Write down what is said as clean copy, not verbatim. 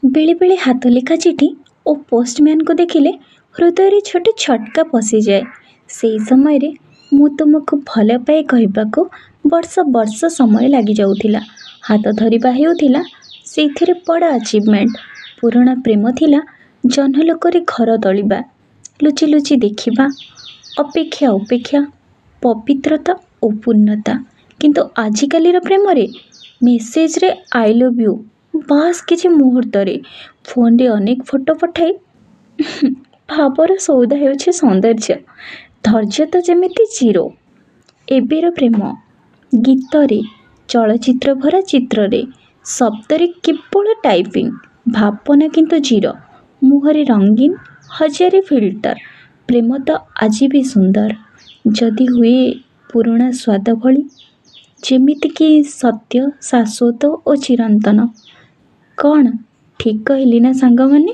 ବେଳେବେଳେ ହାତଲେଖା ଚିଠି ଓ ପୋଷ୍ଟମ୍ୟାନକୁ ଦେଖିଲେ ହୃଦୟରେ ଛୋଟ ଛଟକା ପଶିଯାଏ। ସେଇ ସମୟରେ ମୁଁ ତୁମକୁ ଭଲପାଏ କହିବାକୁ ବର୍ଷ ବର୍ଷ ସମୟ ଲାଗିଯାଉଥିଲା। ହାତ ଧରିବା ହେଉଥିଲା ସେଇଥିରେ ବଡ଼ ଆଚିଭମେଣ୍ଟ। ପୁରୁଣା ପ୍ରେମ ଥିଲା ଜହ୍ନାଲୋକରେ ଘର ତୋଳିବା, ଲୁଚି ଲୁଚି ଦେଖିବା, ଅପେକ୍ଷା ଉପେକ୍ଷା, ପବିତ୍ରତା ଓ ପୂର୍ଣ୍ଣତା। କିନ୍ତୁ ଆଜିକାଲିର ପ୍ରେମରେ ମେସେଜରେ I love you, ବାସ୍ କିଛି ମୁହୂର୍ତ୍ତରେ ଫୋନରେ ଅନେକ ଫଟୋ ପଠାଇ ଭାବର ସଉଦା ହେଉଛି ସୌନ୍ଦର୍ଯ୍ୟ। ଧୈର୍ଯ୍ୟ ତ ଯେମିତି ଜିରୋ। ଏବେର ପ୍ରେମ ଗୀତରେ, ଚଳଚ୍ଚିତ୍ର ଭରା ଚିତ୍ରରେ, ଶବ୍ଦରେ କେବଳ ଟାଇପିଂ, ଭାବନା କିନ୍ତୁ ଜିରୋ। ମୁହଁରେ ରଙ୍ଗୀନ ହଜାରେ ଫିଲ୍ଟର। ପ୍ରେମ ତ ଆଜି ବି ସୁନ୍ଦର, ଯଦି ହୁଏ ପୁରୁଣା ସ୍ୱାଦ ଭଳି, ଯେମିତିକି ସତ୍ୟ, ଶାଶ୍ୱତ ଓ ଚିରନ୍ତନ। କ'ଣ ଠିକ୍ କହିଲି ନା ସାଙ୍ଗମାନେ?